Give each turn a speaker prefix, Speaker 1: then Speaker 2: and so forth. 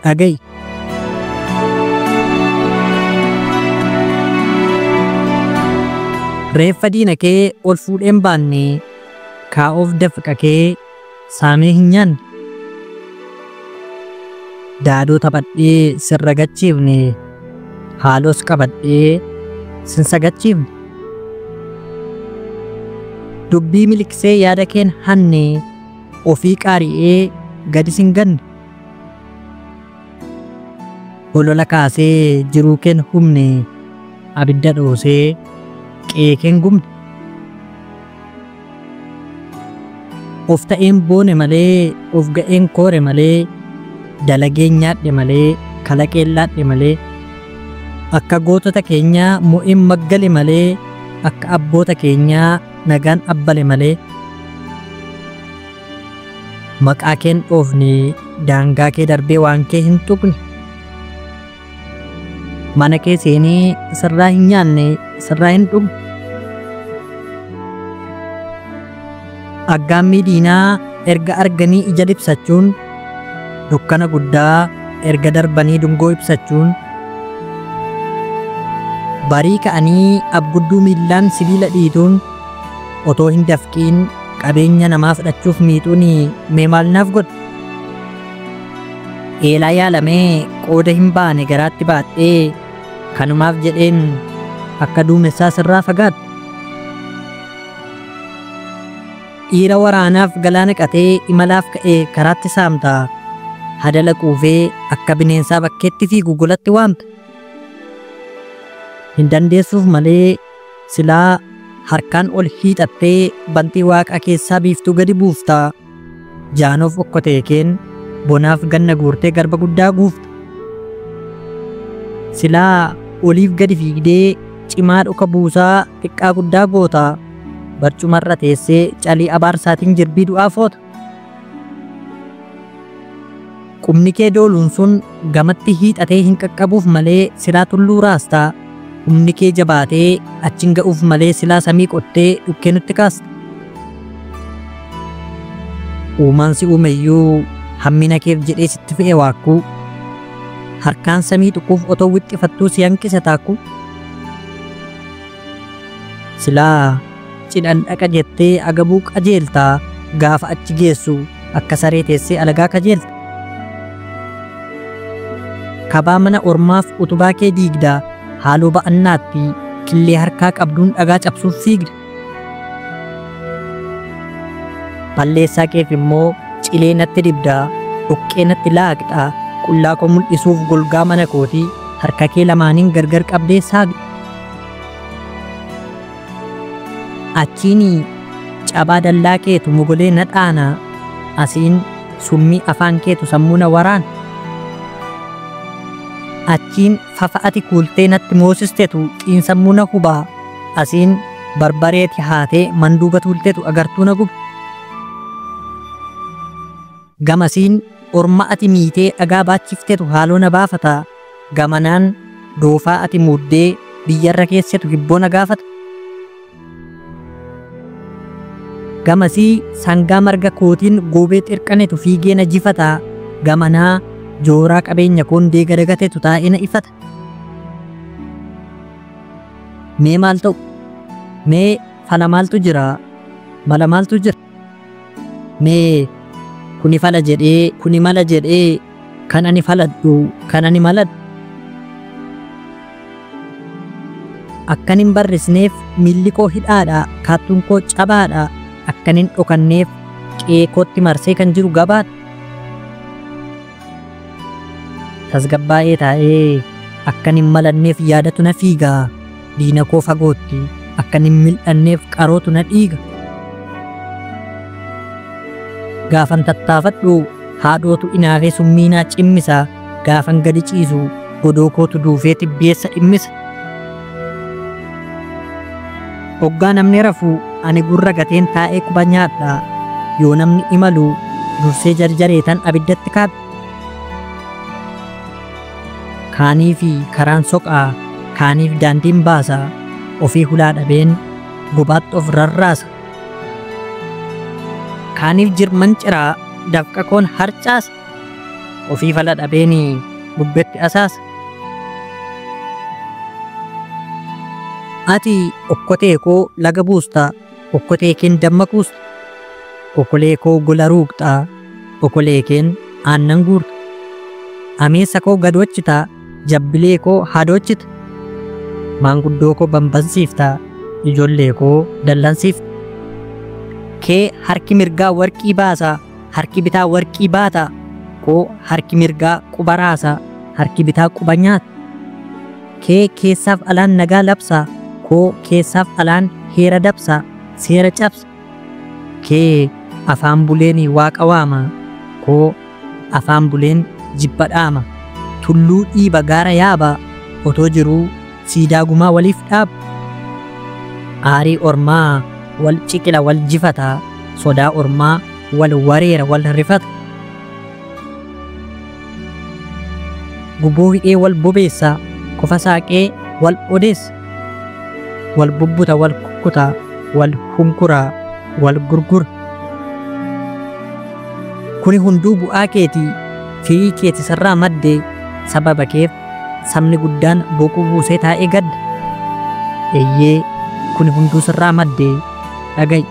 Speaker 1: dhaga'i. Reeffa diina kee ol fuudheen baanne kaa'oof dafqa kee saamee hin nyaanne. Daadoo taphadhee sirra gachiifne haalos qabadhee sin sagachiifne. Dubbii miliqsee yaada keen hanne ofii qaari'ee gadi sin ganne. Holola kaasee jiruu keen humne abidda dhoosee qe'ee keen gubne. Of ta'een boone malee of ga'een koore malee dalageen nyaadhe malee kalaqeen laadhe malee akka gootota keenyaa mo'een maggale malee akka abboota keenyaa nagaan abbale malee maqaa keen dhoofne daangaa kee darbee waan kee hin tuqne. Mana kee seenee sirraa hin nyaanne sirraa hin dhugne. Aggaammii diinaa erga arganii ija libsachuun dukkana guddaa erga darbanii dungoo ibsachuun barii ka'anii abgudduu miillaan sibiila dhiituun otoo hin dafqiin qabeenya namaa fudhachuuf miixuun mee maal naaf godha? Eelaa yaalamee qooda hin baane garaatti baadhee kanumaaf jedheen akka duumessaa sirraa fagaadha. Dhiira waraanaaf galaana qatee imalaaf ka'ee karaatti saamta. Hadala quufee akka bineensaa bakkeetti fiigu golatti waamta. Hin dandeessuuf malee silaa harkaan ol hiixattee bantii waaqa keessaa biiftuu gadi buufta. Jaanoof okkotee keen bonaaf ganna guurtee garba guddaa guufta. Silaa oliif gadi fiigdee cimaa dhuka buusaa xiqqaa guddaa goota. Barcumarra teessee calii abaarsaatiin jirbii du'aa foota. Qubni kee dooluun sun gamatti hiixatee hin qaqqabuuf malee silaa tulluu raasta. Humni kee jabaatee achiin ga'uuf malee silaa samii qottee dhukkee nutti kaasta. Uumaan si uumeyyuu hammina keef jedhee sitti fe'e waakkuu. Harkaan samii tuquuf otoo wixxifattuu si hanqise taakkuu. Silaa cidhan dhaqa jettee agabuu qajeeltaa gaafa achi geessu akka saree teessee alagaa kajeelta. Kabaa mana ormaaf utubaa kee diigdaa haaloo ba'annaatti killee harkaa qabduun dhagaa cabsuuf fiigda. Balleessaa keef immoo cilee natti dibdaa, dhoqqee natti laaqxaa, qullaa koo mul'isuuf golgaa mana kootii harka kee lamaaniin gargar qabdee saaqxa. Achiin cabaa dallaa keetu mogolee na dhaana, asiin summii afaan keetu sammuu na waraana. Achiin fafa ati kuultee natti moosistetu xiinsammuu na hubaa, asiin barbareeti haatee manduuba tuultetu agartuu na guba. Gamasiin orma ati miitee dhagaa baachiftetu haaloo na baafata, gamanaan doofaa ati muuddee biyyarra keessetu hibboo na gaafata. Gamasii sangaa marga kootiin goobee xirqanetu fiigee na jifata, gamanaa jooraa qabeenya koon deega dagatetu taa'ee na ifata. Mee maal ta'u? Mee fala maaltu jira? Mala maaltu jira? Mee kuni fala jedhee kuni mala jedhee kan ani faladhu kan ani maladhu. Akkan hin barrisneef miilli koo hidhaadha, kaattuun koo cabaadha, akkan hin dhokanneef qe'ee kootti marsee kan jiru gabaadha. Tasgabbaa'ee taa'ee akkan hin malanneef yaadatu na fiiga, diina koo fagootti akkan hin mil'anneef qarootu na dhiiga. Gaafan tattaafadhu haadhootu inaafee summii naa cimmisa, gaafan gadi ciisu godoo kootu duufee tibbeessa dhimmisa. Hoggaa namni rafu ani gurra gateen taa'ee quba nyaadha, yoo namni imalu dursee jarjareetan abiddatti kaadha. Kaaniif karaan soqaa, kaaniif daandiin baasa, ofii hulaa dhabeen gobaatti of rarraasa. Kaaniif jirman ciraa, dafqa koon harcaasa. Ofii fala dhabeen bubbetti asaasa. Ati okkotee koo laga buusta, okkotee keen damma kuusta. Okolee koo gola ruuqxaa, okolee keen aannan guurta. Ameessa koo gadoochita, jabbilee koo hadoochita. Maanguddoo koo bambansiifta, ijoollee koo dallansiifta. Kee harki mirgaa warqii baasa, harki bitaa warqii baata. Koo harki mirgaa quba raasa, harki bitaa quba nyaata. Kee keessaaf alaan nagaa labsa, koo keessaaf alaan heera dabsa, seera cabsa. Kee afaan buleen waaqa waama, koo afaan buleen jibba dhaama. Tulluu dhiiba gaara yaaba, otoo jiruu siidaa gumaa waliif dhaaba. Aarii ormaa wal ciqila wal jifata, sodaa ormaa wal wareera wal rifata. Guboo hidhee wal bobeessa, kofa saaqee wal odeessa. Wal bubbuta wal kukkuta, wal hunkura wal gurgura. Kuni hunduu bu'aa keetii, firii keeti sirraa maddee, sababa keef sabni guddaan boquu buusee taa'ee gadda. Eeyyee, kuni hunduu sirraa maddee, dhaga'i.